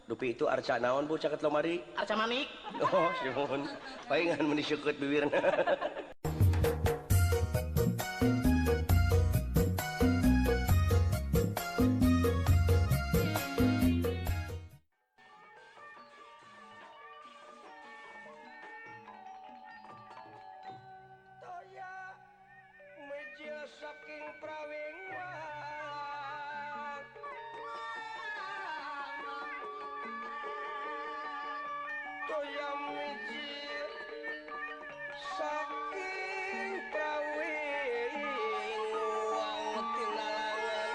Dupi itu arca naon bu caket lomari? Arca manik. Oh, simun. Palingan meni seukeut bibirna. Toya mijil saking prawingwang. Toya mijil saking prawingwang tinalangan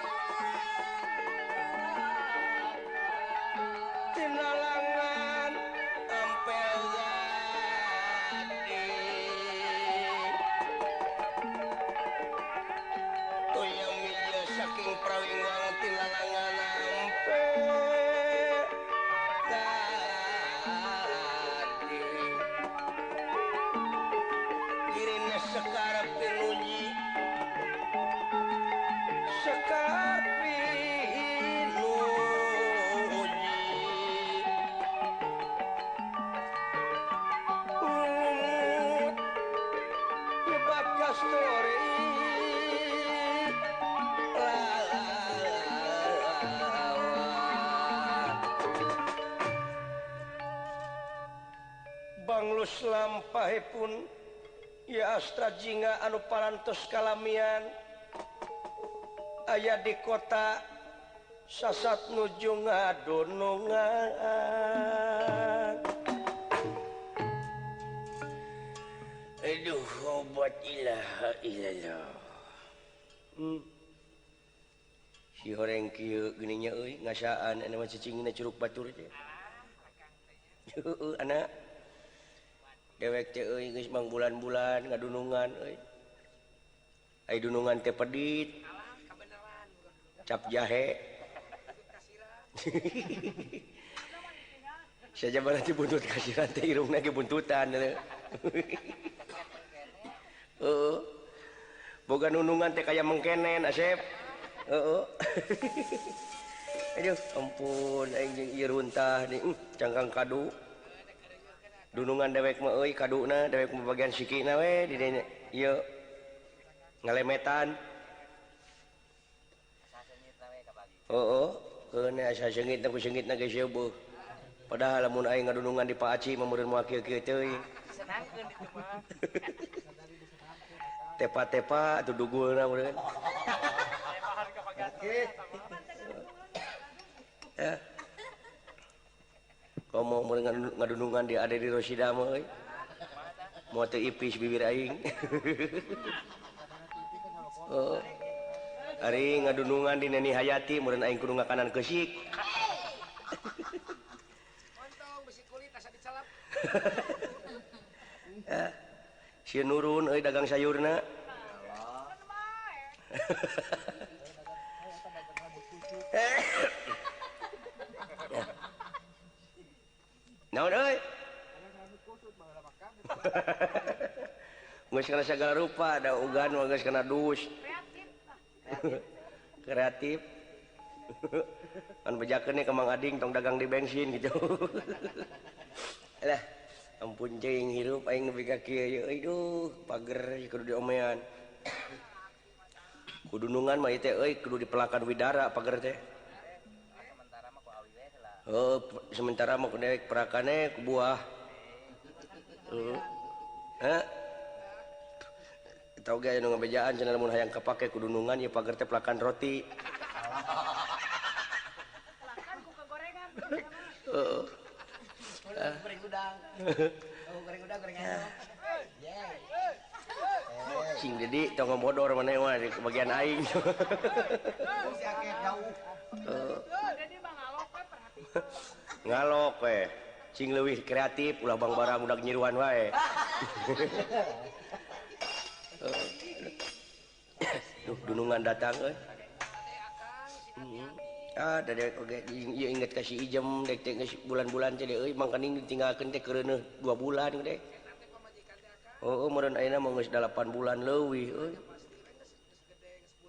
tinalangan ampel gadi. Toya mijil saking prawingwang tinalangan ampel gadi. Kirina sekar pinuji sekar pinuji lumut nyebab kasturi lawat. Banglus lampahipun ya Astra Jingga anu parantos kalamian aya di kota sasat nuju ngadunungan. Aduh obat ilaha illallah. Si horeng kieu geuning nya euy ngasaan anu mah cicingna curug batur teh. Heueuh anak dewek teh euy geus mang bulan-bulan ngadunungan euy. Ai dunungan teh pedit. Cap jahe. Saja berarti buntut kasiran teh irungna ge buntutan. Heeh. Boga nunungan teh kaya mengkenen Asep. Heeh. Aduh ampun aing jeung ieu runtah nih, cangkang kadu. Dunungan dewek mah euy kaduna dewek mah bagian sikina we di dinya ieu ngalemetan. Heeh, keun asa seungitna ku seungitna ge seueuh. Padahal lamun aing ngadunungan di Pak Aci mah meureun moal kieu-kieu teuing. Senangkeun ditu mah. Tepa-tepa atuh dugulna meureun. Eh. Komo meureun ngadunungan di Ade di Rosida mah euy. Moal teu ipis bibir aing. Heeh. Ari ngadunungan di Neni Hayati meureun aing kudu ngakanan keusik. Ontong besi kulit asa dicelep. Si nurun euy dagang sayurna. Naon euy? Geus kana sagala rupa da ugan mah geus kana dus. Kreatif. Kan bejakeun ka Mang Ading tong dagang di bensin gitu. Alah, ampun cing hirup aing nepi ka kieu ye euy duh pager kudu diomean. Kudunungan mah ieu teh euy kudu dipelakan widara pager teh. Oh, sementara mah kudu perakane ku buah. Heeh. Hah? Tau ge anu ngabejaan cenah lamun hayang kapake kudunungan ieu pager teh pelakan roti. Pelakan ku kagorengan. Heeh. Goreng udang. Oh, goreng udang gorengan. Cing Dedi tong ngobodor maneh mah di bagian aing. Si akeh jauh. Dedi mah ngalok we perhatikan. Ngalok we. Cing leuwih kreatif ulah bang barang udah nyiruan wae. Duh dunungan datang euy. Ah da dewek oge ieu inget ka si Ijem dek teh geus bulan-bulan teh euy mangkaning ditinggalkeun teh keureuneuh 2 bulan gede. Oh, meureun ayeuna mah geus 8 bulan leuwih euy.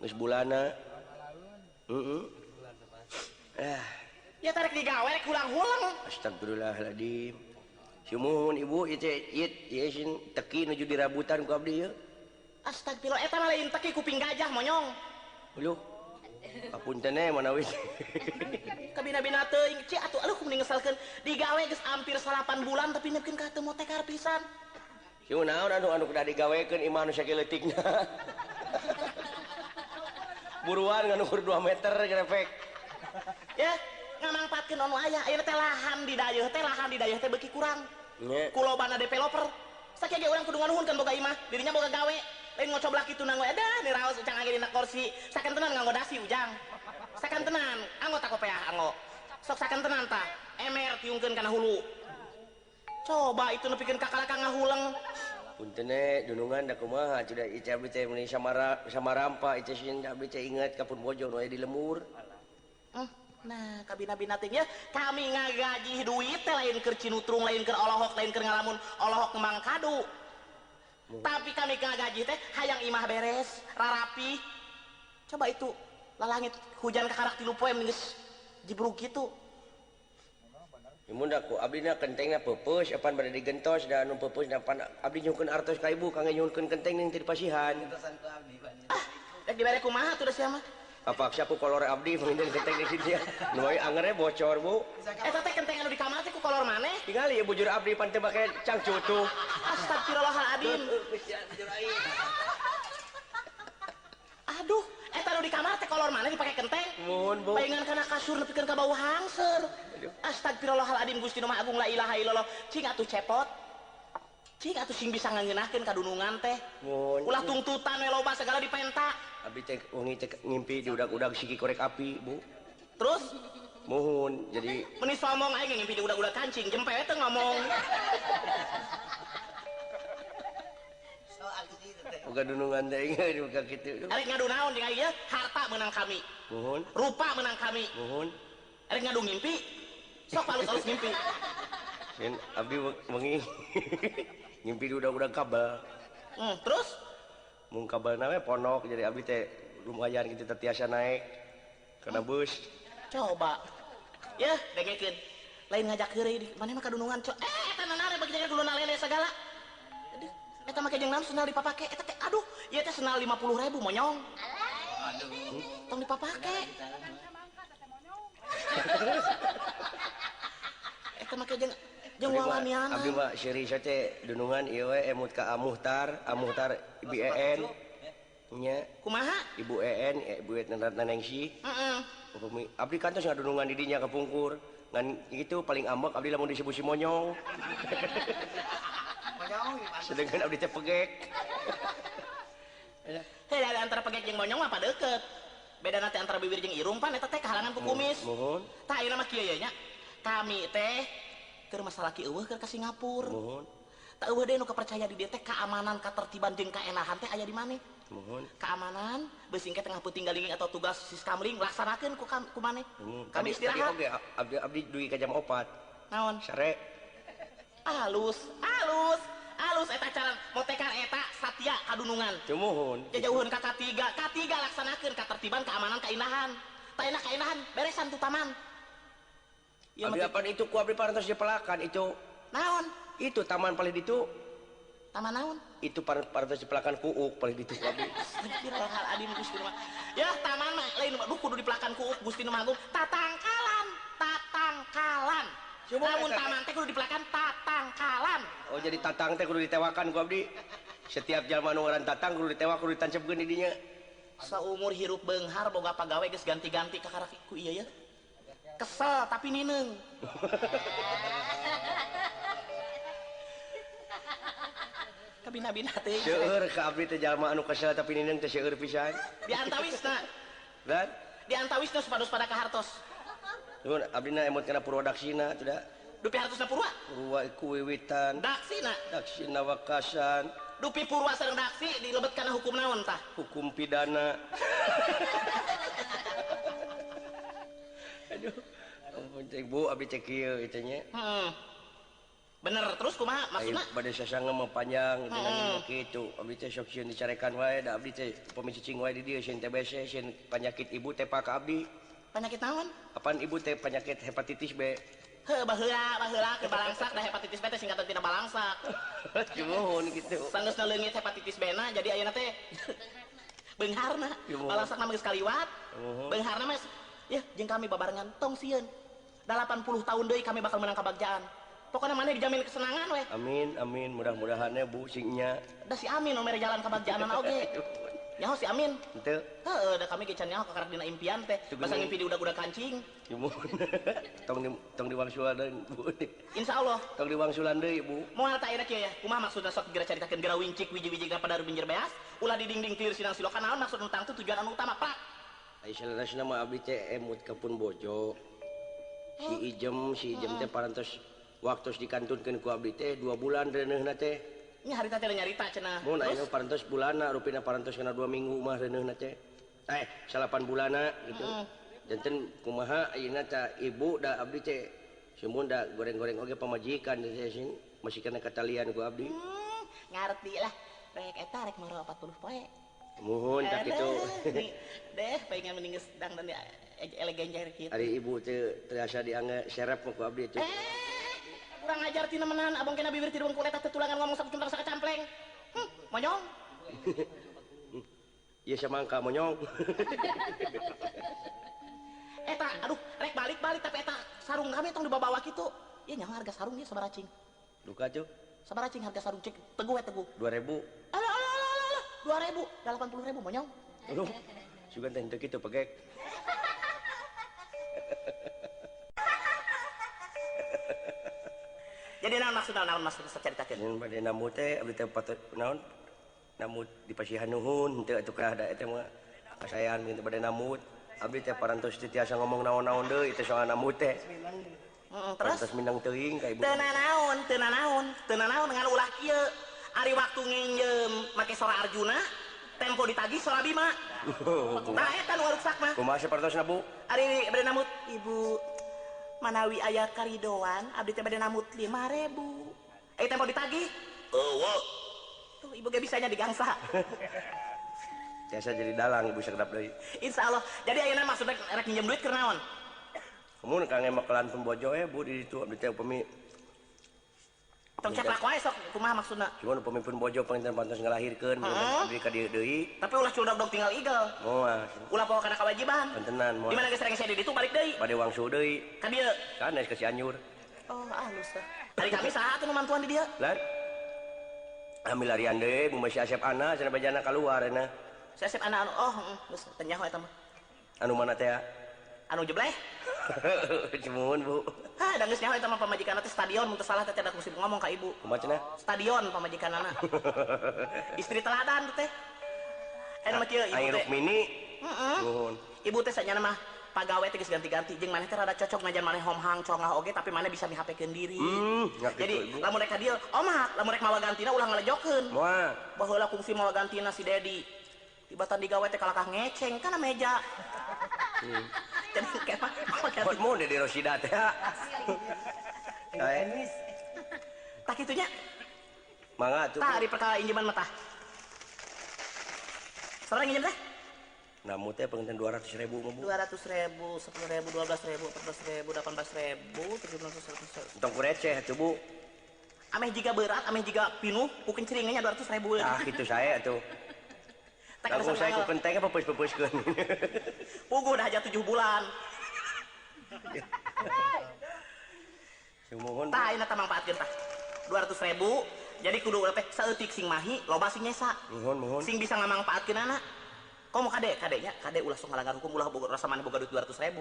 Geus bulana. Heeh. Ah. Ya tarik digawe rek hulang-hulang. Astagfirullahaladzim. Sumuhun ibu ieu teh ieu sin teki nuju dirabutan ku abdi ieu. Astagfirullah eta mah lain teki kuping gajah monyong. Aduh. Apunten eh manawi. Kabina-bina teuing ci atuh aduh kumaha ngeselkeun digawe geus hampir 8 bulan tapi nepikeun ka teu motekar pisan. Sieu naon anu kudu digawekeun imah nu sakieuletikna. Buruan ngan ukur 2 meter grepek. Ya, ngamangpaatkeun anu aya ayeuna teh lahan di dayeuh teh lahan di dayeuh teh beuki kurang. Nya. Ku lobana developer. Sakieu ge urang kudu nganuhunkeun boga imah, dirinya boga gawe. Lain ngocoblak kitu nang we dah niraos ujang age dina kursi. Sakantenan nganggo dasi ujang. Sakantenan anggo tak kopeah anggo. Sok sakantenan tah emer tiungkeun kana hulu. Coba itu nepikeun ka kalaka ngahuleng. Punten eh dunungan da kumaha atuh da ieu abdi teh meuni samarampa ieu sieun abdi teh inget ka pun bojo nu aya di lemur. Nah, kabina-bina teh nya kami ngagaji duit teh lain keur cinutrung, lain keur olohok, lain keur ngalamun, olohok ngembang kadu. Tapi kami ngagaji teh hayang imah beres, rarapi. Coba itu lalangit hujan kakarak 3 poe geus jibrug kitu. Imun da ku abdi na kentengna peupeus apan bade digentos da anu peupeus da pan abdi nyuhunkeun artos ka ibu kangge nyuhunkeun kenteng ning teu dipasihan. Ah, rek dibere kumaha tuh da sia mah? Kapaksa ku kolor abdi panginten kenteng di dieu. Nu we angere bocor, Bu. Eta teh kenteng anu di kamar teh ku kolor maneh? Tingali ieu bujur abdi pan teu make cangcutuh. Astagfirullahaladzim. Aduh, eta anu di kamar teh kolor maneh dipake kenteng? Muhun, Bu. Paingan kana kasur nepikeun ka bau hangser. Astagfirullahaladzim Gusti nu Maha Agung la ilaha illallah. Cing atuh cepot. Cing atuh sing bisa ngangeunahkeun kadunungan teh. Muhun. Ulah tungtutan we loba segala dipenta. Abdi teh wengi teh ngimpi di udag-udag siki korek api, Bu. Terus? Muhun, jadi meni somong aing ngimpi di udag-udag kancing, jempe we teu ngomong. Boga dunungan teh ingat boga kitu. Arek ngadu naon jeung aing ieu? Harta meunang kami. Muhun. Rupa meunang kami. Muhun. Arek ngadu ngimpi. Sok alus-alus ngimpi. Sieun abdi wengi ngimpi di udag-udag kabel. Terus? Mung kabelna we ponok jadi abdi teh lumayan kitu teh tiasa naik kana bus. Coba. Yeuh, dengekeun. Lain ngajak heureuy di maneh mah kadunungan cok. Eta nanare bagi jaga guluna lele segala. Aduh, eta make jeung naon sendal dipapake? Eta teh aduh, ieu teh sendal 50.000 monyong. Aduh. Tong dipapake. Eta make jeung jeung wawaniana. Abdi mah seuri teh dunungan ieu we emut ka Amuhtar, Amuhtar Ibu EN. Nya. Kumaha? Ibu EN, Ibu Nenengsi. Heeh. Upami abdi kantos ngadunungan di dinya kapungkur. Ngan kitu paling ambek abdi lamun disebut si monyong. Sedangkan abdi teh pegek. Heh, da antara pegek jeung monyong mah apa deukeut. Beda nanti antara bibir jeung irung pan eta teh kahalangan ku kumis. Muhun. Tah ayeuna mah kieu ye nya. Kami teh keur masalah ki eueuh keur ka Singapura. Muhun. Tah eueuh deui nu kapercaya di dieu teh keamanan, katertiban jeung kaenahan teh aya di maneh. Muhun. Keamanan beusi engke tengah peuting galinging atau tugas siskamling laksanakeun ku ku maneh. Kami istirahat. Tadi oge abdi dugi ka jam 4. Naon? Sare. Alus, alus, alus eta cara motekar eta satya kadunungan. Teu muhun. Jajauheun ka K3, K3 laksanakeun katertiban, keamanan, kaindahan. Tah enak kaindahan beresan tuh taman. Ya, abdi apaan itu ku abdi parantos dipelakan itu. Naon? Itu taman paling ditu. Taman naon? Itu parantos dipelakan kuuk paling ditu ku abdi. Astagfirullahaladzim Gusti nu Maha. Ya taman mah lain aduh kudu dipelakan kuuk Gusti nu Maha Agung. Tatangkalan, tatangkalan. Lamun taman teh kudu dipelakan tatangkalan. Oh jadi tatang teh kudu ditewakan ku abdi. Setiap jalma nu ngaran tatang kudu ditewak kudu ditancepkeun di dinya. Saumur hirup beunghar boga pagawe geus ganti-ganti kakara ku ieu ya. Kesel tapi nineung. Kabina-bina teh. Seueur ka abdi teh jalma anu kesel tapi nineung teh seueur pisan. Di antawisna. Dan di antawisna supados pada kahartos. Nuhun abdina emut kana Purwadaksina atuh da. Dupi hartosna Purwa? Purwa iku wiwitan. Daksina. Daksina wakasan. Dupi Purwa sareng daksi dilebet kana hukum naon tah? Hukum pidana. Aduh. Ampun cek Bu, abdi cek kieu ieu teh nya. Heeh. Bener, terus kumaha maksudna? Bade sasanga mah panjang dengan kitu. Abdi teh sok sieun dicarekan wae da abdi teh upami cicing wae di dieu sieun TBC sieun panyakit ibu teh pak ka abdi. Penyakit naon? Apaan ibu teh penyakit hepatitis B? Heuh, baheula ke balangsak da hepatitis B teh singkatan tina balangsak. Nuhun kitu. Sanggeusna leungit hepatitis B na jadi ayeuna teh beungharna. Balangsakna geus kaliwat. Beungharna mah ya jeung kami babarengan tong sieun. 80 tahun deui kami bakal menang kabagjaan. Pokoknya mana dijamin kesenangan weh. Amin amin, mudah-mudahannya Bu singnya. Da si Amin nu mere jalan kabagjaanan oge. Nyaho si Amin. Henteu. Heeh, da kami ge can nyaho kakarak dina impian teh. Basa ngimpi di udag-udag kancing. Tong diwangsulan deui, Bu. Insyaallah. Tong diwangsulan deui, Bu. Moal ta ayeuna kieu ya. Kumaha maksudna sok geura caritakeun geura wincik wiji-wiji pada binjir beas, ulah di dinding clear sinang silokan naon maksud tentang tu tujuan anu utama, Pak. Ai saleresna mah abdi teh emut ka pun bojo. Si Ijem teh parantos waktos dikantunkeun ku abdi teh 2 bulan reuneuhna teh. Nya harita teh nyarita cenah. Mun ayeuna parantos bulanna rupina parantos kana 2 minggu mah reuneuhna teh. 8 bulanna gitu. Janten kumaha ayeuna ta ibu da abdi teh seumun da goreng-goreng oge pamajikan teh sing masih kana katalian ku abdi. Ngarti lah. Rek eta rek maro 40 poe. Muhun tak kitu. Deh pengen mending geus dangdan elegan jair kitu. Ari ibu teh terasa diangge serep ku abdi teh. Kurang ajar tina menahan abang kena bibir tidur kulit teh tulangan ngomong sakucumtang sakacampleng. Monyong. Ieu samangka monyong. Eta aduh rek balik-balik tapi eta sarung kami tong dibawa kitu. Ieu nyaho harga sarung ieu sabaraha cing? Duka tuh. Sabaraha cing harga sarung cek teguh we teguh. 2000. Alah alah alah alah. 2000, 80.000 monyong. Aduh, sugan teh henteu kitu pegek. Jadi naon maksudna caritakeun? Mun bade namu teh abdi teh patut naon? Namu di pasihan nuhun henteu atuh kah da eta mah kasayan kitu bade namut. Abdi teh parantos teu tiasa ngomong naon-naon deui teh soal namut teh. Terus parantos mindang teuing ka ibu. Teu nanaon ngan ulah kieu. Ari waktu nginjem make sora Arjuna, tempo ditagih sora Bima. Tah eta nu waruksak mah. Kumaha sapertosna Bu? Ari bade namut ibu manawi aya karidoan abdi teh bade namut 5.000. Tempo ditagih. Eueuh. Tuh ibu ge bisanya digangsa. Tiasa jadi dalang ibu sakedap deui. Insyaallah. Jadi ayeuna maksudna rek minjem duit keur naon? Mun kang mekelan pembojo we Bu di ditu abdi teh upami tong ceplak wae sok kumaha maksudna? Cuman upami pun bojo panginten pantos ngalahirkeun abdi ka dieu deui. Tapi ulah culdog-dog tinggal igel. Moal. Ulah poho kana kewajiban. Pantenan moal. Di mana geus rengse di ditu balik deui. Bade wangsul deui. Ka dieu. Sanes ka Cianjur. Oh, alus tah. Ari kami saha atuh nu mantuan di dieu? Lah. Ambil larian deui bu masih Asep ana cenah bajana kaluar cenah. Si Asep ana anu oh geus teu nyaho eta mah. Anu mana teh? Anu jebleh. Cemun Bu. Hah, da geus nyaho eta mah pamajikanna teh stadion mun teu salah teh da kudu ngomong ka ibu. Kumaha cenah? Stadion pamajikanana. Istri teladan teh. Eta mah kieu ibu Aing teh. Rukmini. Heeh. Nuhun. Ibu teh sanyana mah pagawe teh geus ganti-ganti jeung maneh teh rada cocok ngajan maneh homhang congah oge tapi maneh bisa mihapekeun diri. Jadi lamun rek ka dieu omat, lamun rek mawa gantina ulah ngalejokeun. Moal. Baheula kungsi mawa gantina si Dedi. Tibatan digawe teh kalakah ngeceng kana meja. Jadi kayak apa? Buat mau Dedi Rosida teh. Tak itunya. Mangga tuh. Tah di perkara injeman mah tah. Sabaraha nginjem teh? Namu teh penginten 200.000 mah Bu. 200.000, 10.000, 12.000, 14.000, 18.000, 17.000. Tong ku receh atuh Bu. Ameh jiga berat, ameh jiga pinuh, ku kencringannya 200.000. Tah kitu saya atuh. Langsung saya ku kenteng apa peus-peuskeun. Puguh dah aja 7 bulan. Sumuhun. Tah ayeuna tah mangpaatkeun tah. 200.000. Jadi kudu teh saeutik sing mahi, loba sing nyesa. Muhun muhun. Sing bisa ngamangpaatkeunana. Komo kade, kadenya, kade ulah sok ngalanggar hukum, ulah boga rasa maneh boga duit 200.000.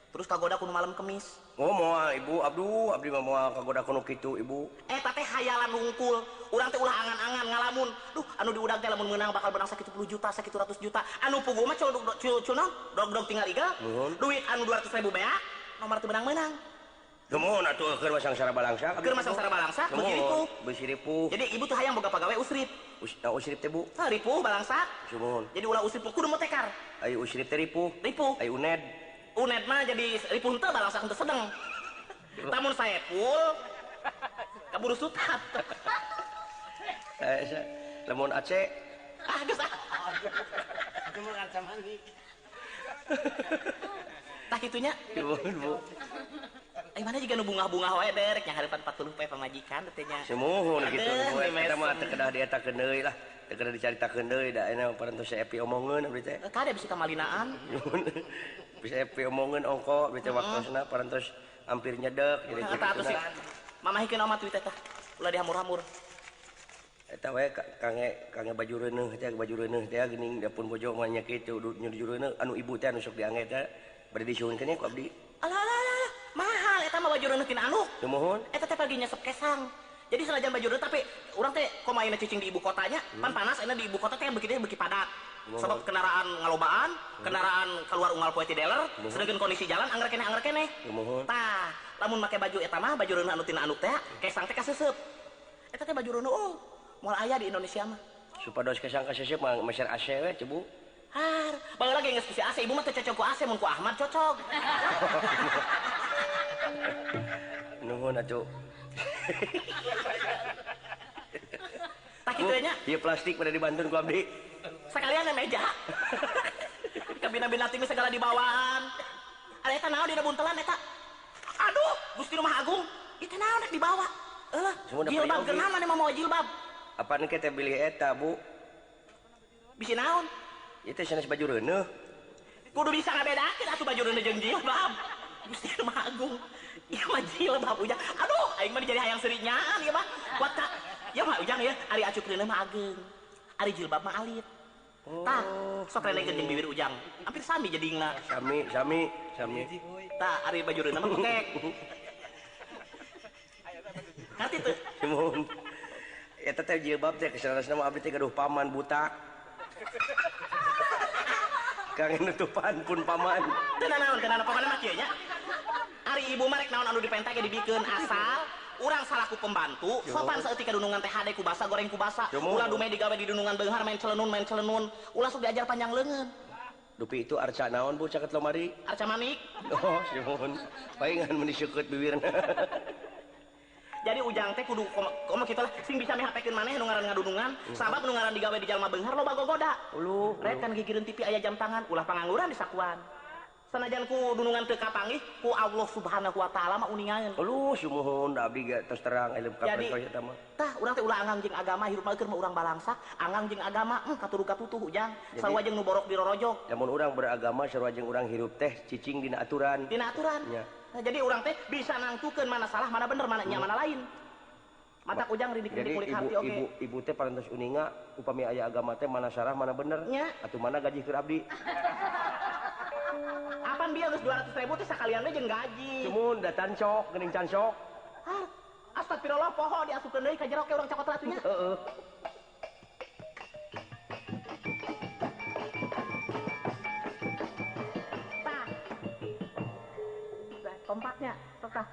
Terus kagoda kudu malam kemis. Oh moal ibu, abdu, abdi mah moal kagoda kudu kitu ibu. Eta teh hayalan hungkul. Urang teh ulah angan-angan ngalamun. Duh, anu diudang teh lamun meunang bakal menang sakitu puluh juta, sakitu ratus juta. Anu puguh mah cul naon? Dog-dog tinggal iga. Duit anu 200.000 beak, nomor teu menang-menang. Gemun atuh keur mah sangsara balangsa. Keur mah sangsara balangsa, beusi ripuh. Beusi ripuh. Jadi ibu tuh hayang boga pagawe usrip. Usrip teh Bu. Hah, ripuh balangsa. Sumuhun. Jadi ulah usrip kudu motekar. Ayo usrip teh ripuh. Ripuh. Ayo uned. Uned mah jadi ripuh henteu balangsa henteu sedeng. Lamun saepul kaburu sutat. Lamun Aceh ah geus ah. Itu mah kaca manik. Tah kitunya. Nuhun, Bu. Ai mana juga nu bungah-bungah wae derek nya hareupan 40 poe pamajikan teh nya. Sumuhun kitu Bu. Eta mah teu kedah dietakeun deui lah. Teu kedah dicaritakeun deui da ayeuna parantos epi omongeun abdi teh. Kade bisa kamalinaan. Bisa epi omongeun ongko abdi teh waktosna parantos hampir nyedek jadi kitu. Eta atuh sih. Mamahikeun omat duit teh. Ulah dihamur-hamur. Eta we kange baju reuneuh teh baju reuneuh teh geuning da pun bojo mah nya kitu nyuruh reuneuh anu ibu teh anu sok diange teh bade disuhunkeun ku abdi. Alah alah alah mahal eta mah baju reuneuh tina anduk. Sumuhun. Eta teh pagi nyesep kesang. Jadi senajan baju reuneuh tapi urang teh komo ayeuna cicing di ibu kotanya, pan panas ayeuna di ibu kota teh beuki beuki padat. Sebab kendaraan ngalobaan, kendaraan keluar unggal poe ti dealer, sedangkan kondisi jalan angger keneh. Tah, lamun make baju eta mah baju reuneuh anu tina anduk teh kesang teh kaseseup. Eta teh baju reuneuh oh, moal aya di Indonesia mah. Supados kesang kaseseup mah meser AC we cebu. Har, baheula ge geus bisi AC, ibu mah teu cocok ku AC mun ku Ahmad cocok. Nuhun atuh. Tah kitu nya. Ieu plastik pada dibantun ku abdi. Sekalian meja. Kabina-bina timi segala dibawaan. Ada eta naon dina buntelan eta? Aduh, Gusti nu Maha Agung, ieu naon rek dibawa? Eulah, jilbab geuna mah mawa jilbab. Apaan ke teh bilih eta, Bu? Bisi naon? Ieu teh sanes baju reuneuh. Kudu bisa ngabedakeun atuh baju reuneuh jeung jilbab. Gusti nu Maha Agung. Ieu mah jilbab ujang. Aduh, aing mah jadi hayang seuri nyaan ieu mah. Kuat ka. Ieu mah ujang ya, ari acuk reuneuh mah ageung. Ari jilbab mah alit. Tah, sok renengkeun jeung bibir ujang. Hampir sami jadingna. Sami. Tah, ari baju reuneuh mah pekek. Ngerti teu? Sumuhun. Eta teh jilbab teh kesalahanna mah abdi teh gaduh paman butak. Kang nutupan pun paman. Teu nanaon, paman mah kieu nya. Ari ibu mah rek naon anu dipenta ge dibikeun asal urang salaku pembantu, sopan saeutik ka dunungan teh hade ku basa goreng ku basa. Ulah dumeh digawe di dunungan beunghar main celenun. Ulah sok diajar panjang leungeun. Dupi itu arca naon Bu caket lomari? Arca manik. Oh, sumuhun. Paingan mun diseukeut bibirna. Jadi ujang teh kudu komo kitu lah sing bisa mihapekeun maneh nu ngaran ngadunungan, sabab nu ngaran digawe di jalma beunghar loba gogoda. Uluh, rek kan gigireun TV aya jam tangan, ulah pangangguran di sakuan. Sanajan ku dunungan teu kapanggih ku Allah Subhanahu wa taala mah uningaeun. Uluh, sumuhun abdi ge tos terang ilmu kapresto eta mah. Tah, urang teh ulah anggang jeung agama hirup mah keur mah urang balangsa, anggang jeung agama katurug katutuh ujang. Sarua jeung nu borok dirorojok. Lamun urang beragama sarua jeung urang hirup teh cicing dina aturan. Dina aturan. Nya. Nah, jadi urang teh bisa nangtukeun mana salah, mana bener, mana nya, mana lain. Matak ujang rindik-rindik kulit hati oge. Ibu teh parantos uninga upami aya agama teh mana salah, mana bener. Nya. Atuh mana gaji keur abdi. Apan bieu geus 200.000 teh sakalian we jeung gaji. Cumun da tancok geuning cancok. Har, astagfirullah poho diasupkeun deui ka jero ke urang cokot atuh nya. Heeh. Tah. Kompaknya, sok tah.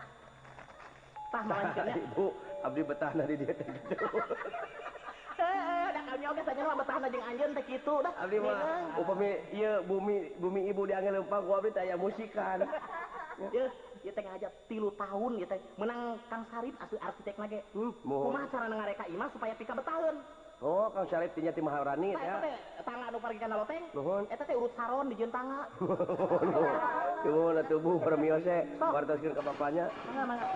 Tah malankeunnya. Ibu, abdi betahna di dieu teh kitu. Heeh, da kami oge saja mah betahna jeung anjeun teh kitu dah. Abdi mah upami ieu bumi ibu diange leumpang ku abdi teh aya musikan. Yeuh, ieu teh ngajak 3 tahun ieu teh meunang Kang Sarip asli arsitekna ge. Kumaha carana ngareka imah supaya pika betaheun? Oh, Kang Sarip tinya ti Maharani teh. Eta teh tangga anu pargi kana loteng. Nuhun. Eta teh urut saron dijieun tangga. Nuhun atuh Bu, permios e. Wartoskeun ka bapanya. Mangga, mangga.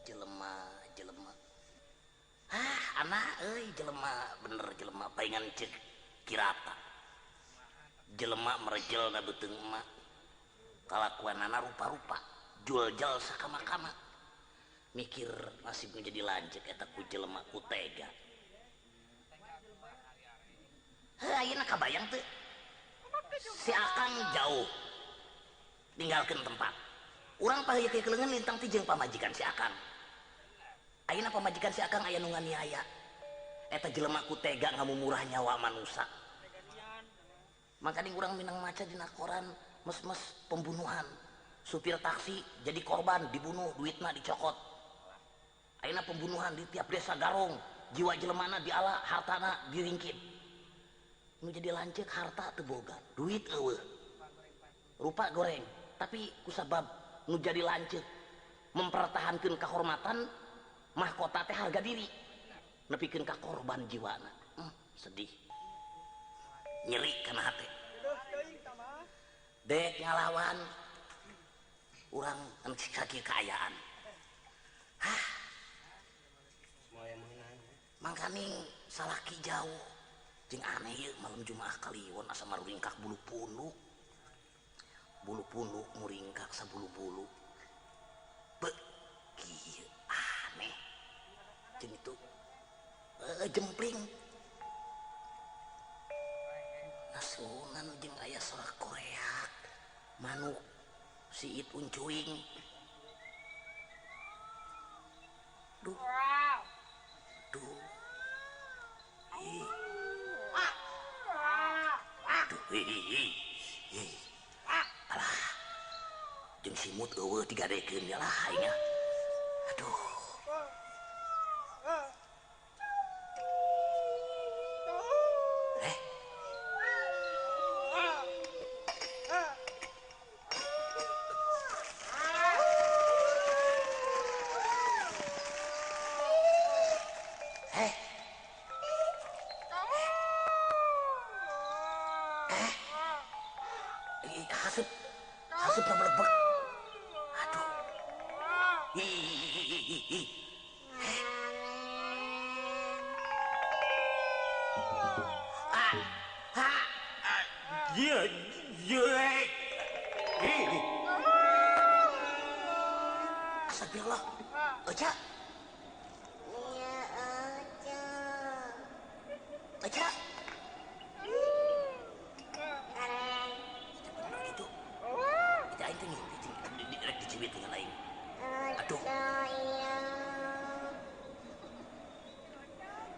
Jelema, jelema. Ah, anak euy jelema bener jelema paingan ceuk kirata. Jelema merejel na beuteung emak. Kalakuanana rupa-rupa, juljel sakama-kama. Mikir nasib nu jadi lanceuk eta ku jelema ku tega. Heuh, ayeuna kabayang teu? Si Akang jauh ninggalkeun tempat. Urang paheuyeuh leungeun lintang ti jeung pamajikan si Akang. Ayeuna pamajikan si Akang aya nu nganiaya. Eta jelema ku tega ngamumurah nyawa manusa. Makanya urang minang maca dina koran mes-mes pembunuhan. Supir taksi jadi korban dibunuh, duitna dicokot. Ayeuna pembunuhan di tiap desa garong, jiwa jelemana diala, hartana diringkit. Nu jadi lanceuk harta teu boga, duit eueuh. Rupa goreng, tapi kusabab nu jadi lanceuk mempertahankeun kehormatan mahkota teh harga diri. Nepikeun ka korban jiwana. Sedih. Nyeri kana hate. Dek ngalawan urang anu sakieu kaayaan. Hah. Mangkaning salaki jauh. Jeung aneh ieu malam Jumaah kaliwon asa maruringkak bulu punduk. Bulu punduk muringkak sabulu-bulu. Beuh, kieu aneh. Jeung itu jempling. Nasunan jeung aya sorak koreak. Manuk siit uncuing. Duh. Duh. Ih. Aduh, ih, ih. Alah. Jeung simut eueuh digadekeun ya lah aing. Aduh. Haseup rebek. Aduh. Ih. Ah. Ha. Ye, ye. Ih. Astagfirullah. Oca. Iya, Oca. Oca. Aduh.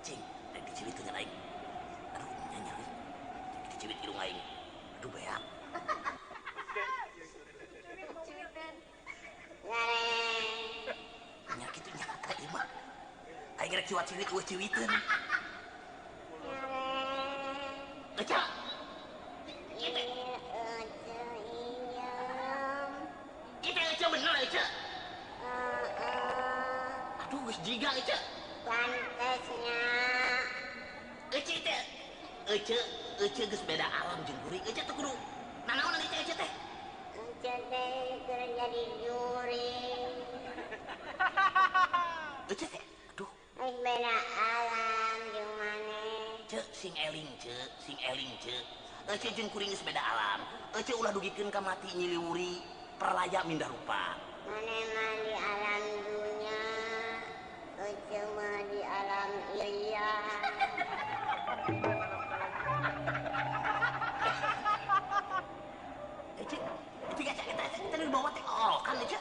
Cing, rek diciwit dengan aing. Aduh, nyanyari. Diciwit irung aing. Aduh, beak. Nya kitu nyata ieu mah. Aing rek ciwat-ciwit eueuh ciwiteun. Eca. Itu Eca bener Eca. Aduh, geus jiga Ece. Pantesnya. Ece teh. Ece, Ece geus beda alam jeung kuring. Ece teh kudu nanaonan Ece Ece teh. Ece teh keur jadi juring. Ece teh, aduh. Geus beda alam jeung maneh. Ce, sing eling ce, sing eling ce. Ece jeung kuring geus beda alam. Ece ulah dugikeun ka mati nyiliwuri perlaya mindah rupa. Maneh mah di alam dunya. Ece mah di alam iya. Ece, Ece gaca eta eta di bawah teh orokan Ece.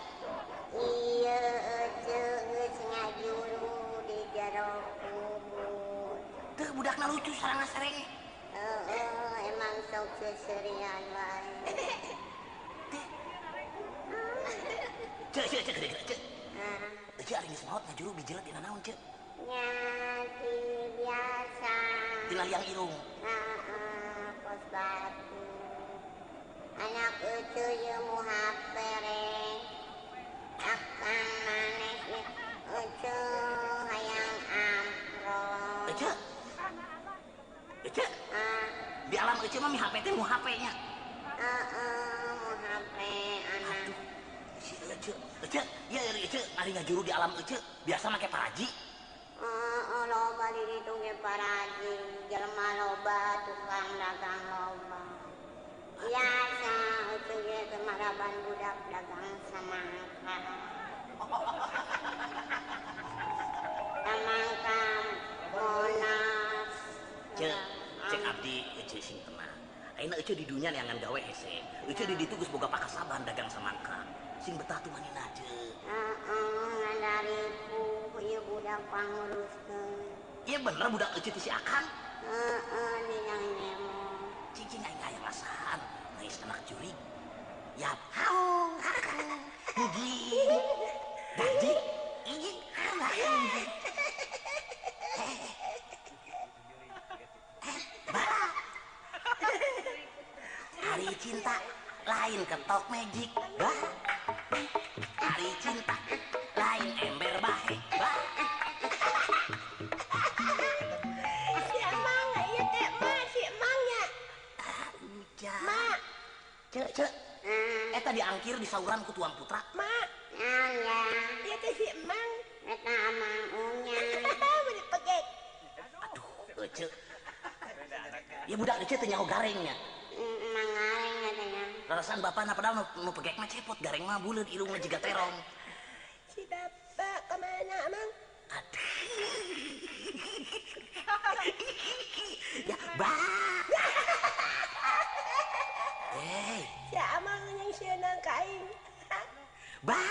Iya, Ece geus ngajuru di jero kubur. Teu budakna lucu sareng serenge. Heeh, emang sok seserian wae. Teh. Cek, cek, cek, cek, cek. Ece ari geus maot ngajuru bijilat dina naon, Cek? Nya ti biasa. Tina liang irung. Heeh, pos batu. Anak Ece ieu muhapere. Akang maneh Ece hayang amprok. Ece. Ece. Di alam Ece mah mi HP teh mu HP nya. Heeh, mu HP. Ece ari ngajuru di alam Ece biasa make paraji. Heeh, loba di ditu ge paraji, jelema loba, tukang dagang loba. Biasa Ece ge teu maraban budak dagang samangka. Samangka monas. Cek, cek abdi Ece sing tenang. Ayeuna Ece di dunya neangan gawe hese. Ece di ditu geus boga pakasaban dagang samangka. Sing betah tuh manina Ece. Heeh, ngadaripu ieu budak panguruskeun. Ieu bener budak Ece ti si Akang? Heeh, ninang nyemo. Cicing aing hayang rasaan, geus anak jurig. Yap, haung, hakang. Gigi. Gaji. Iji, haung. Hari cinta lain ketok magic, bah. Hari cinta lain ember bahe, bah. Si Emang, ieu teh Mak, si Emang nya. Ujang. Mak. Cek, cek. Eta diangkir di sauran ku Tuan Putra. Mak. Naon ya? Ieu teh si Emang. Eta Amang Unyang. Beureut pegek. Aduh, Ece. Ya budak Ece teh nyaho garengnya. Emang gareng katanya. Rarasan bapana padahal nu pegek mah cepot, gareng mah buleud irungna jiga terong. Si bapak kemana, Amang? Aduh. Ya, bah. Hey. Si Amang yang senang ka aing. Bah.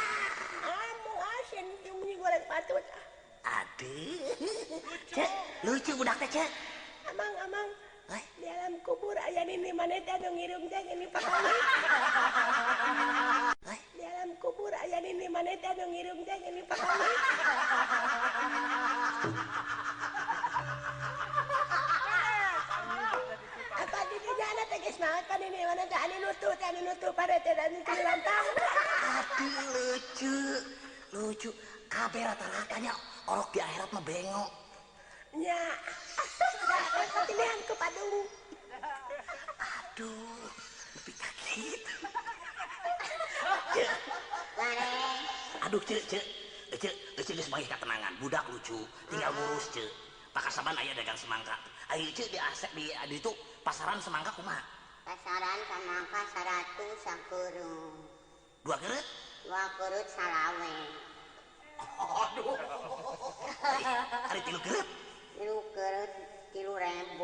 Amung asen jeung goreng patut. Aduh. Cek, lucu budak teh, Cek. Amang, Amang. Di alam kubur aya nini maneh teh anu ngirum teh gini pakali. Di alam kubur aya nini maneh teh anu ngirum teh gini pakali. Apa di dinya teh geus maot pa nini maneh teh anu nutuh teh anu nutuh pare teh anu lantang. Aduh lucu. Lucu. Kabeh rata-ratanya orok di akhirat mah bengok. Nya. Pilihan ke Padung. Aduh, lebih sakit. Aduh, cek, cek, cek, cek geus manggih katenangan. Budak lucu, tinggal ngurus cek. Pakasaban aya dagang semangka. Ayo cek di asek di itu pasaran semangka kumaha? Pasaran semangka 100 sakurung. Dua kerut? Dua kerut salawe. Aduh. Ari tilu kerut? Tilu kerut 3.000.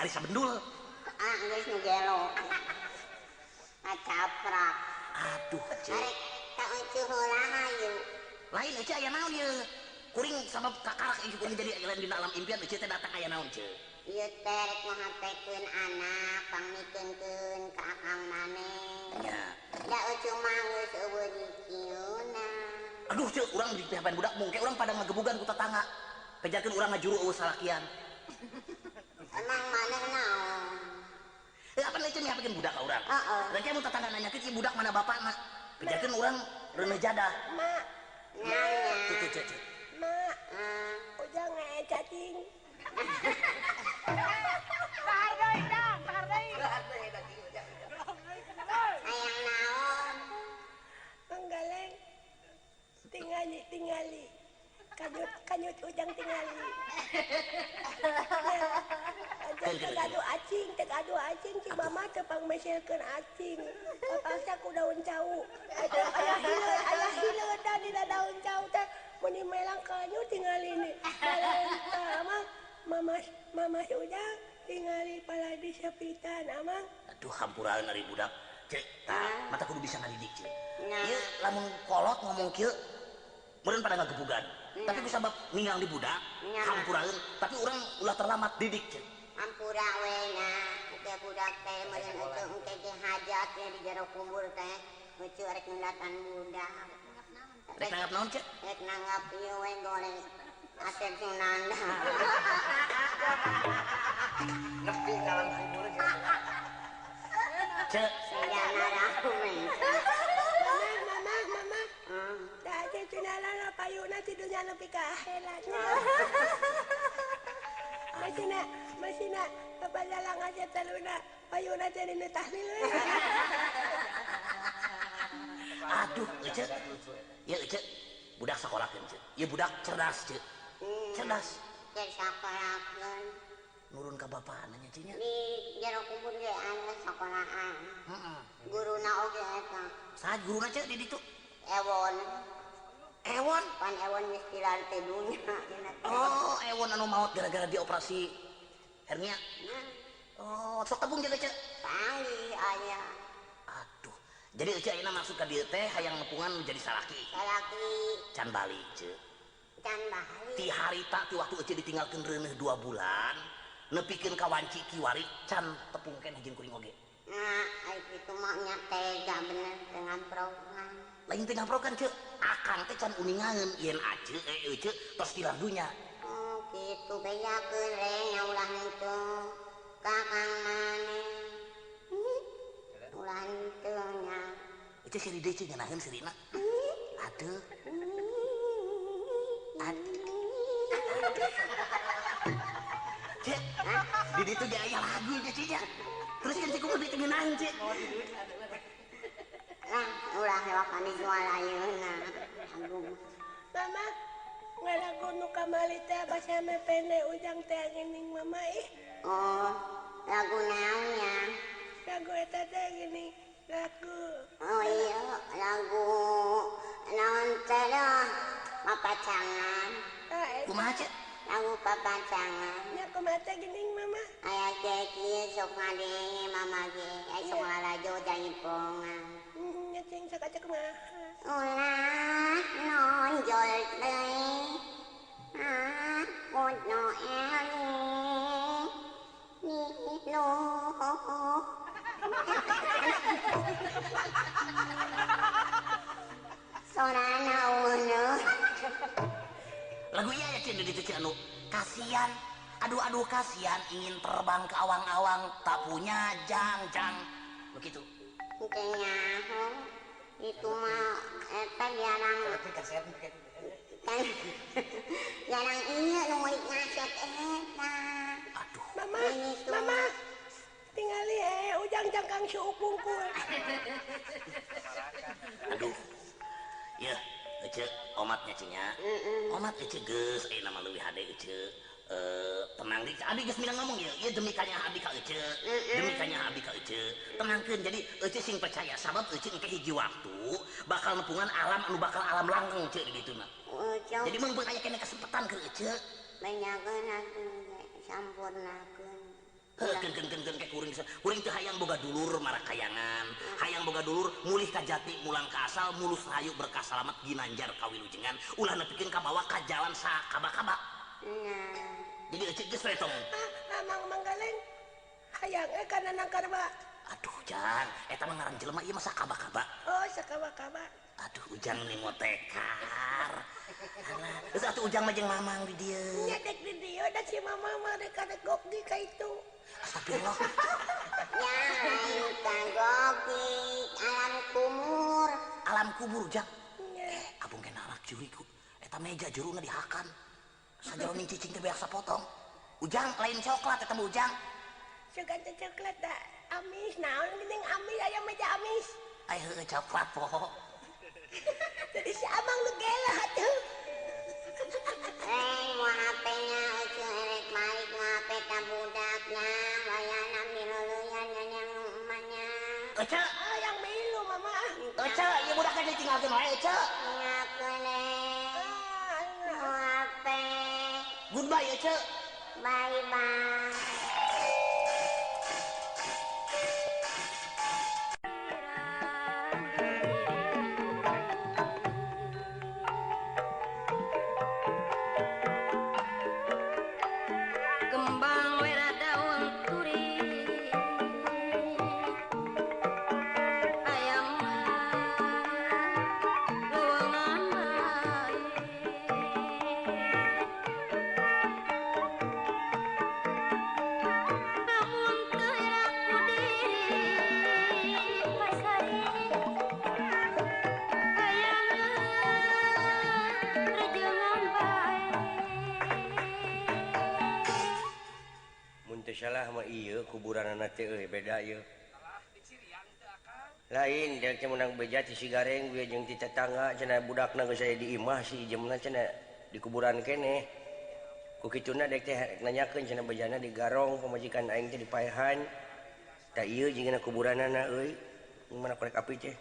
Ari sabendul. Ah, geus nu gelo. Ngacaprak. Aduh, cek. Arek ka Ece heula hayu. Lain Ece aya naon ieu? Kuring sabab kakarak ieu kuring jadi lain dina alam impian Ece teh datang aya naon, Cek? Ieu teh rek ngahapekeun anak, pangmikeunkeun ka akang maneh. Nya. Da Ece mah geus eueuh dikieuna. Aduh, Cek, urang dipihapan budak mungke urang pada ngagebugan ku tetangga. Pejarkeun urang ngajuru eueuh salakian. Emang maneh naon? Apa lecen mihapekeun budak ka urang? Heeh. Rek mun tetangga nanyakeun ieu budak mana bapakna? Pejarkeun urang reuneuh jadah. Mak. Nanya. Tuh, tuh, Cek, Cek. Mak. Ujang ngae cacing. Tahar deui, Dang, tahar deui. Hayang naon? Manggaleng. Tingali, tingali. Kanyut, kanyut ujang tingali. Ujang tegadu acing, tegadu acing si mama teu pangmeselkeun acing. Kapaksa ku daun cau. Aya hileud da dina daun cau teh mun melang kanyut tingali ni. Malenta amang, mama mama si ujang tingali paladi sepitan amang. Aduh hampuraan ari budak. Cek, tah mata kudu bisa ngadidik, Cek. Ieu lamun kolot ngomong kieu meureun pada ngagebugan. Tapi ku sabab ninggang di budak, hampuraeun, tapi urang ulah terlambat didik, Cek. Hampura we nya, engke budak teh meureun eueuh engke ge hajat nya di jero kubur teh, lucu rek nundatan budak. Rek nanggap naon, Cek? Rek nanggap ieu we goreng Asep Sunanda. Nepi dalam kubur Cek. Senjana rame. Mama, mama, mama. Da Asep Sunanda payuna ti dunya nepi ka akhirat. Masina, masina kapadalang Asep taluna payuna teh dina tahlil. Aduh, Ece. Ya Ece, budak sakolahkeun Ece. Ieu budak cerdas Ece. Cerdas. Keur sakolahkeun. Nurun ka bapana nya Ece nya. Di jero kubur ge aya sakolahan. Heeh. Guruna oge eta. Saha guruna Ece di ditu? Ewon. Ewon? Pan Ewon geus tilar teh dunya. Oh, Ewon anu maot gara-gara dioperasi hernia. Oh, sok tepung jaga Ece. Panggih aya. Aduh. Jadi Ece ayeuna masuk ka dieu teh hayang nepungan jadi salaki. Salaki. Can balik Ece. Can balik. Ti harita ti waktu Ece ditinggalkeun reuneuh 2 bulan, nepikeun ka wanci kiwari can tepung keneh jeung kuring oge. Nah, ai kitu mah nya tega bener dengan program. Lain teh ngamprokan Ceu, akang teh can uningaeun yen Ece Ece tos tilar dunya. Oh, kitu bejakeun reng ulah henteu. Kakang maneh. Ulah henteu nya. Ece seri deui Ceu ngeunaheun serina. Aduh. Aduh. Ceu, di ditu ge aya lagu nya Ceu nya. Terus kan Ceu kumaha ditu ngeunaheun Ceu. Lah, ulah hewakan dijual ayeuna. Agung. Mama, ngalagu nu kamari teh basa mepende ujang teh geuning mama ih. Oh, lagu naon nya? Lagu eta teh geuning lagu. Oh iya, lagu naon teh dah? Papacangan. Kumaha Ceu? Lagu papacangan. Nya kumaha teh geuning mama? Aya teh kieu sok ngadenge mama ge, aya sok lalajo jaipongan. Nya cing sok aja kumaha. Ulah nonjol teuing. Ah, kudu eling. Nilo. Sorana eueuh. Lagu iya ya Ceu di ditu Ceu anu kasihan. Aduh aduh kasihan ingin terbang ke awang-awang tak punya jang-jang. Begitu. Teu nyaho. Itu mah eta jarang. Kan jarang ieu nu meuli ngaset eta. Aduh. Mama, mama. Tingali ujang jangkang suuk bungkul. Aduh. Yeuh, Ece omatnya Ceu nya. Omat Ece geus ayeuna mah leuwih hade Ece. Tenang di abi geus minang ngomong ieu. Ieu demi kanya abi ka Ece. Demi kanya abi ka Ece. Tenangkeun jadi Ece sing percaya sabab Ece engke hiji waktu bakal nepungan alam anu bakal alam langgeng Ece di dituna. Jadi meungpeung aya keneh kesempatan keur Ece. Benyakeun atuh sampurnakeun. Heuh, keun ke kuring kuring teu hayang boga dulur marakayangan, hayang boga dulur mulih ka jati mulang ka asal mulus rahayu berkah salamet ginanjar kawilujengan ulah nepikeun ka bawa ka jalan sakaba-kaba. Nah. Jadi Ece geus we tong. Ah, Mang Manggaleng hayang kana nangkarba. Aduh, Jang, eta mah ngaran jelema ieu mah sakaba-kaba. Oh, sakaba-kaba. Aduh, Ujang nih motekar. Alah, geus atuh Ujang mah jeung Mamang di dieu. Nya dek di dieu da si Mamang mah rek gogi ka itu. Astagfirullah. Ya, lain ka gogi, alam kubur. Alam kubur, Jang. Abung ge narak juriku. Eta meja juruna dihakan. Sajaroning cicing teh beak sapotong. Ujang lain coklat eta mah Ujang. Sugan teh coklat da amis naon geuning amis aya meja amis. Ai heueuh coklat poho. Jadi si Amang nu gela atuh. Mau HP-nya Ece erek balik mau HP ta budaknya wayana miluluyan nya emaknya. Ece, ah yang milu mama. Ece, ieu budaknya ditinggalkeun wae Ece. Tinggalkeun mau HP. Goodbye Ece. Bye bye. Salah mah ieu kuburanana teh euy beda ieu. Lain dia teh menang beja ti si Gareng we jeung ti tetangga cenah budakna geus aya di imah si Ijemna cenah di kuburan keneh. Ku kituna dek teh nanyakeun cenah bejana di garong pamajikan aing teh dipaehan. Tah ieu jeung kuburanana euy. Mana korek api teh.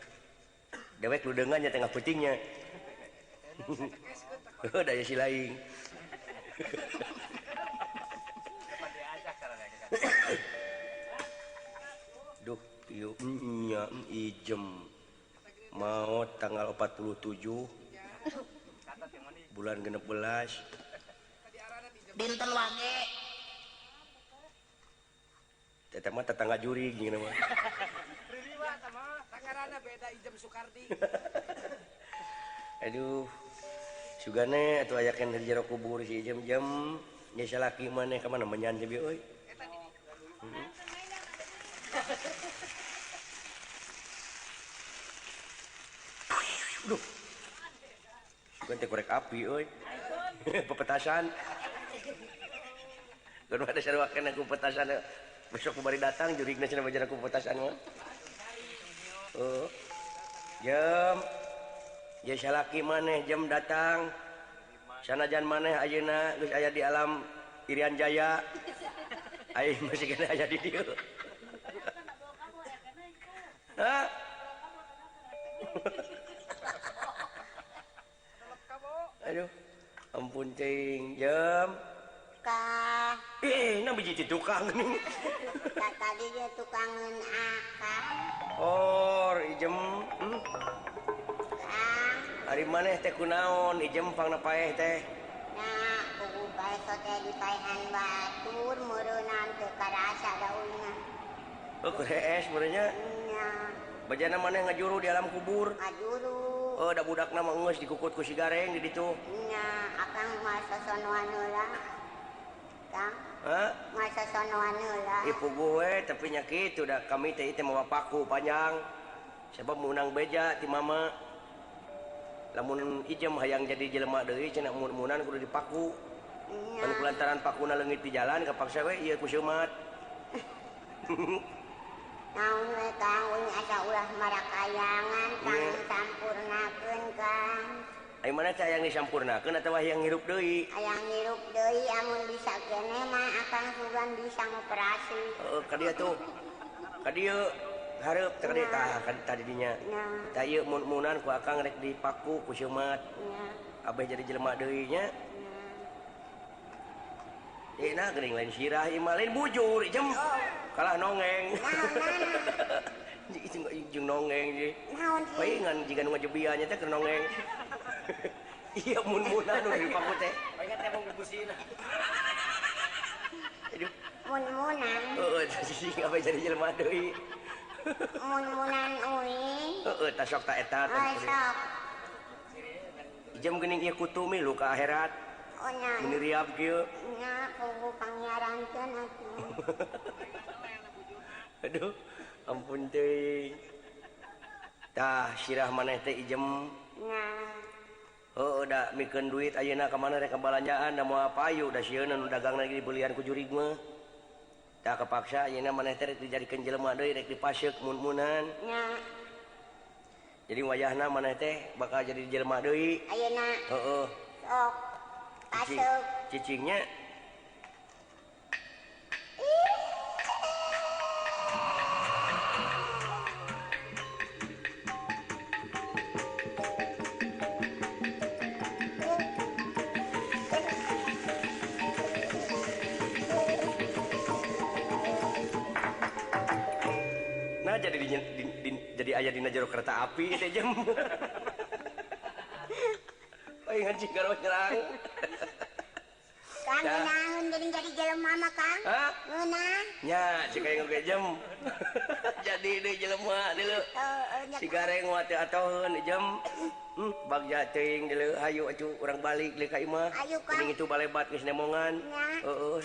Dewek ludeungan nya tengah peutingnya. Heuh da si laing. Duh, ieu nya Ijem maot tanggal 47 bulan 16 dinten wage. Eta mah tetangga jurig gini mah. Tangarana beda Ijem Sukardi. Aduh, sugane atuh aya keneh di jero kubur si Ijem-jem nya salaki maneh ka mana menyan teh euy. Duh. Sugan teh korek api euy. Pepetasan. Kudu ada sarua keneh ku petasan. Besok bari datang jurigna cenah bajana ku petasan mah. Oh. Jam. Ya salaki maneh jam datang. Sanajan maneh ayeuna geus aya di alam Irian Jaya. Aing masih kena aya di dieu. Hah? Aduh, ampun cing, jam. Kah. Nah biji ti tukang nih. Tadi dia tukangeun akang. Oh, Ijem. Kang. Ari maneh teh kunaon Ijem pangna paeh teh? Nah, kudu bae teh dipaehan batur meureunnan teu karasa daunna. Oh, keur hees meureunnya. Nya. Bajana maneh ngajuru di alam kubur. Ngajuru. Oh, da budakna mah geus dikukut ku si Gareng di ditu. Nya, akang mah sosonoan heula. Kang. Hah? Mah sosonoan heula. Ih puguh we tapi nya kitu da kami teh teh mawa paku panjang. Sebab meunang beja ti mama. Lamun Ijem hayang jadi jelema deui cenah mun-munan kudu dipaku. Nya. Kan kulantaran pakuna leungit di jalan kapaksa we ieu ku seumat. Naon we Kang, uing asa ulah marakayangan Kang disampurnakeun Kang. Ai mana teh hayang disampurnakeun atawa hayang hirup deui? Hayang hirup deui amun bisa keneh mah akang sugan bisa ngoperasi. Heeh, ka dieu tuh. Ka dieu hareup teh ka dieu tah ka tadi dinya. Nya. Tah ieu mun-munan ku akang rek dipaku ku seumat. Nya. Abeh jadi jelema deui nya. Nah, geuning lain sirah ieu mah lain bujur Ijem. Kalah nongeng. Naon jeung nongeng sih. Naon sih? Paingan jiga nu ngajebiannya teh keur nongeng. Iya mun-munan nu dipaku teh. Paingan teh mung bubusina. Aduh. Mun-munan. Heeh, tah apa jadi jelema deui. Mun-munan uing. Heeh, tah sok ta eta teh. Sok. Ijem geuning ieu kutu milu ka akhirat. Oh nya. Meni riab kieu. Nya kudu pangiarankeun atuh. Aduh, ampun teuing. Tah sirah maneh teh Ijem. Nya. Heuh, da mikeun duit ayeuna ka mana rek kabalanjaan da moal payu da sieun nu dagangna ge dibelian ku jurig mah. Tah kapaksa ayeuna maneh teh rek dijadikeun jelema deui rek dipaseuk mun-munan. Nya. Jadi wayahna maneh teh bakal jadi jelema deui. Ayeuna. Heeh. Sok. Paseuk. Cicingnya. Nah jadi jadi aya dina jero kereta api teh jam. Paingan cing karo nyerang. Kang ngeunaheun geuning jadi jelema mah Kang. Hah? Ngeunah. Nya cik aing oge jam. Jadi deui jelema deuleu. Heeh, Si Gareng mah teu atoheun jam. Bagja teuing deuleu hayu atuh urang balik deui ka imah. Ayo Kang. Geuning itu balebat geus nemongan. Nya. Heeh.